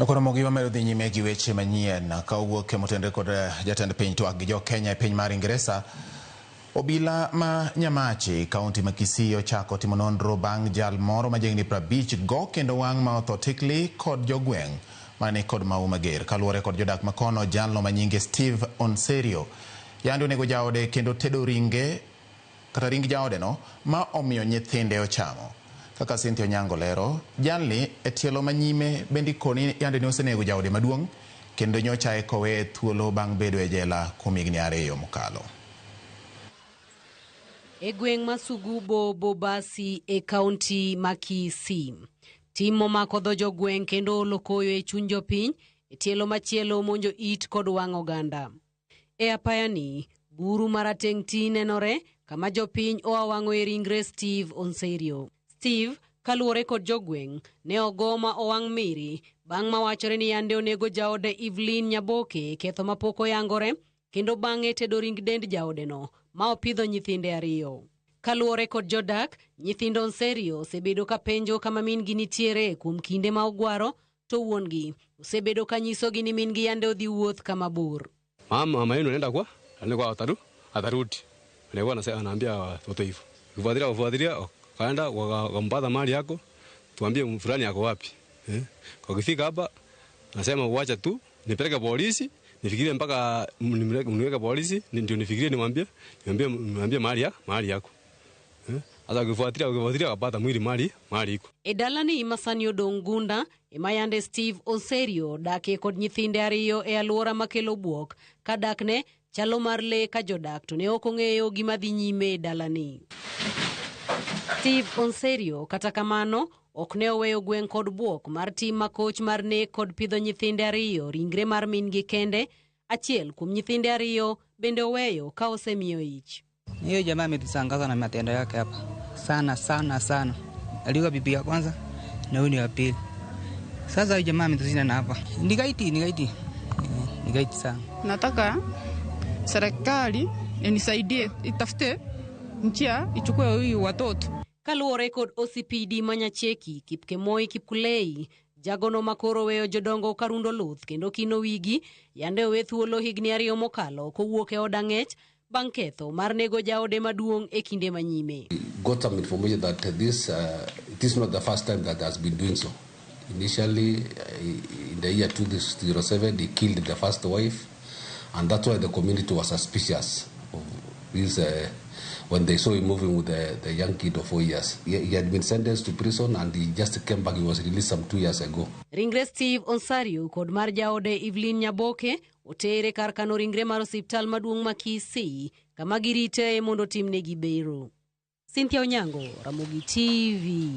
Koro mogi wamedo dhi nyime gi weche manyien ka owuok e motenre kod jatend piny twak gi jo Kenya e piny mar Ingresa. Obila ma Nyamache, kaunti ma Kisii ochako timo nonro bang' jal moro ma jahigni 50 go kendo wang' ma otho tikli kod jogweng' mani kod mahu mager. Kaluwore kod jodak makono, jalno ma nyinge Steve Onserio yande onego jaode kendo tedo ringe kata ring jaodeno ma omiyo nyithinde ochamo. Kaka Cynthia Onyango lero, jalni e tielo manyime bende ikoni yande ne osenego jaode maduong' kendo nyocha eka oweye thuolo bang' bedo e jela kuom higni 2 mokalo. E gweng' ma Sugubo Bobasi e kaunti ma Kisii, tim momako dho jogweng' kendo olo koyo e chuny jopiny e tielo machielo monjo it kod wang' oganda. E apayani, buru marateng' ti nenore kama jopiny oa wang'oe ringre Steve Onserio. Steve, kaluwore kod jogweng', ne ogo ma owang' miri bang' mawachore ni yande onego jaode Evelyn Nyaboke ketho mapok oyangore kendo bang'e tedo ring dend jaodeno ma opidho nyithinde 2. Kaluwore kod jodak, nyithindo Onserio osebedo ka penjo kama min-gi nitiere kuom kinde ma ogwaro to wuon-gi osebedo ka nyisogi ni min-gi yande odhi wuoth kama bor. Mama yenu anaenda kwa anaenda kwa atarudi. Alikuwa anaambia watoto hivyo. Kufuatilia kufuatilia kaenda wakampata mali yako, tuambie fulani yako wapi. Wakifika hapa nasema uache tu nipeleke polisi, nifikirie mpaka mniweke polisi ndio nifikirie niwaambie mahali yako. Sasa ukifuatilia wakapata mwili mahali iko. E dalani masani odong' gunda ema yande Steve Onserio dakie kod nyithinde 2 e alwora makelo buok ka dakne chalo mar lee ka jodak to ne ok ong'eyo gima dhi nyime e dalani. Steve Onserio kata kamano ok ne oweyo gweng' kod buok mar tim makoch mar nek kod pidho nyithinde 2 ringre mar min-gi kende. Achiel kuom nyithinde 2 bende oweyo ka osemiyo ich. Hiyo jamaa ametusangaza na matendo yake hapa sana sana sana. Alikuwa bibi ya kwanza na huyu ni wa pili. Sasa huyu jamaa ametushinda na hapa. Ni gaiti, ni gaiti. Ni gaiti sana. Nataka serikali inisaidie, itafute njia ichukue huyu watoto. Kaluwore kod OCPD Manyacheki, Kipkemoi Kipkulei, jagono makoro weyo jodongo karundo luth kendo kino wigi, yande owe thuolo higni 2 mokalo kowuok e od ang'ech bang' ketho mar nego jaode maduong' e kinde manyime. Got some information that it is not the first time that has been doing so. Initially, in the year 2007, he killed the first wife, and that's why the community was suspicious of this. When they saw him moving with the young kid of 4 years. He had been sentenced to prison and he just came back. He was released some 2 years ago. Ringre Steve Onserio kod mar jaode Evelyn Nyaboke otere kar kano ringre mar osiptal maduong' ma Kisii kama girite mondo timnegi bero. Cynthia Onyango, Ramogi TV.